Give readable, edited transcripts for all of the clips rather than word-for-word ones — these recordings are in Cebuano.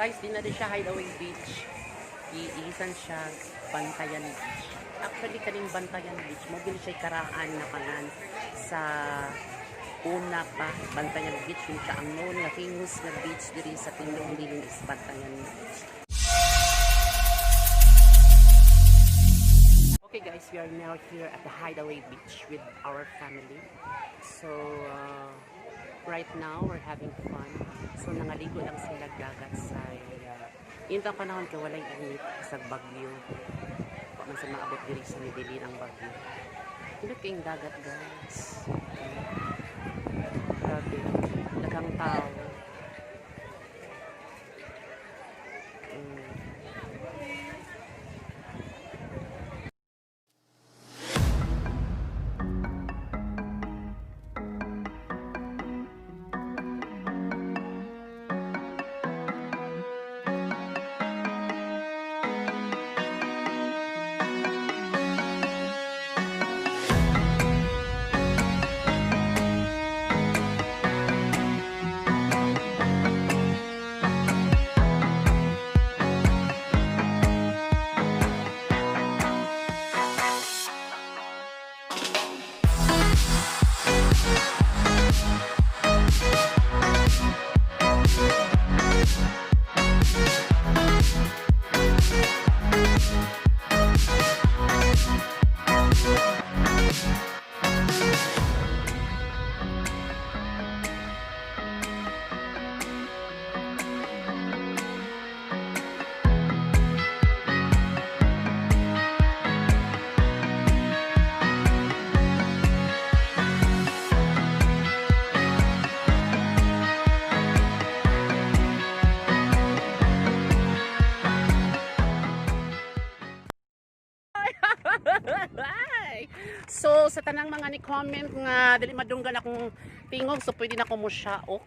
Guys, di na din siya Hideaway Beach. Iisan siya Bantayan Beach. Actually, kaning Bantayan Beach, mo gini siya karaan na pangan sa una pa, Bantayan Beach. Yun siya ang known na famous na beach diri sa Tindog Dilin is Bantayan Beach. Okay guys, we are now here at the Hideaway Beach with our family. So, right now, we're having fun. So, nangaligo lang sila dagat sa intang panahon kay walay init sa bagyo. Wa man sa maabot diri sa Medellin ang bagyo. Indot kayong dagat, guys. Grabe. Daghang tao. So, sa tanang mga ni comment nga dili madunggan akong tingog, so pwede na ko mo saok.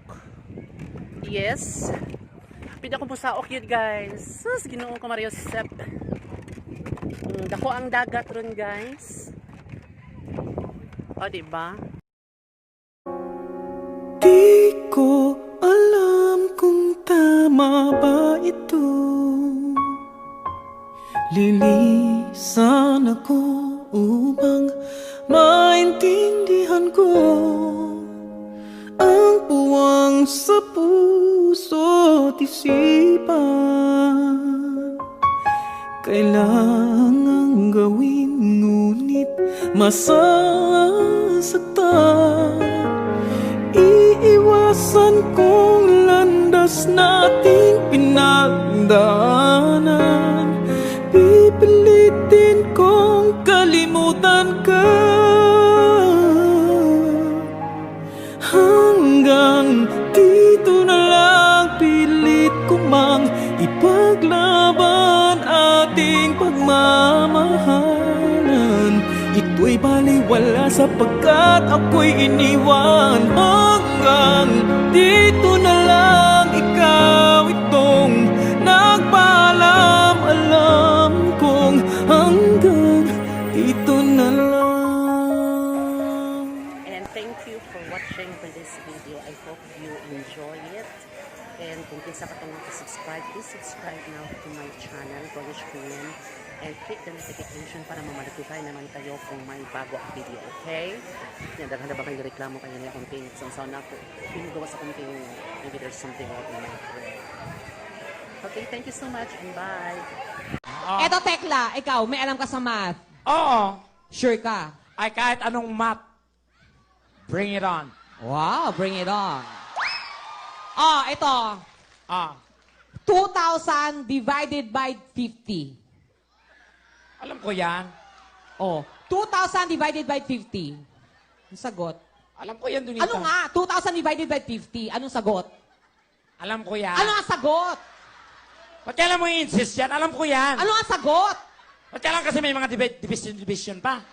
Yes. Pwede ako mo saok yun, guys. Sus, Ginoo ko Maria Josep. Dako ang dagat ron, guys. O, di ba? Di ko alam kung tama ba ito. Lilisan ako upang maintindihan ko ang puwang sa puso't isipan. Kailangang gawin, ngunit masasaktan. Iiwasan kong landas nating pinagdaanan. Pipilitin kong kalimutan ka. Hanggang dito na lang, pilit ko mang ipaglaban ating pagmamahalan. Ito'y baliwala sapagkat ako'y iniwan. Hanggang dito na lang, ikaw itong nagpaalam. Alam kong hanggang dito na lang. And thank you for watching for this video. I hope you enjoy it. And kung kinsa ka tong subscribe, please subscribe now to my channel, Polish Queen. And click the notification para ma-notify naman kayo kung may bago ang video, okay? Yan, daghan na ba kayo reklamo kayo niya akong tingog? Sa na ako, pinugawa sa akong tingog. Maybe there's something wrong in my throat. Okay, thank you so much and bye! Eto, Tekla, ikaw, may alam ka sa math. Oo. Sure ka? Ay, kahit anong math, bring it on. Wow, bring it on. Oh, ito. 2,000 divided by 50. Alam ko yan. Oh, 2,000 divided by 50. Ang sagot? Alam ko yan, Donita. Ano nga? 2,000 divided by 50. Anong sagot? Alam ko yan. Ano ang sagot? Ba't kailan mo i-insist yan? Alam ko yan. Ano ang sagot? Ba't kailan kasi may mga division, division pa?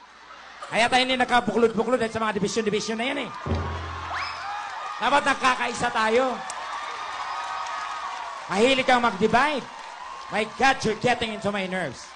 Kaya tayo hindi nagkabuklod-buklod dahil sa mga division, division na yan eh. Dapat nagkakaisa tayo. Mahilig kang mag-divide. My God, you're getting into my nerves.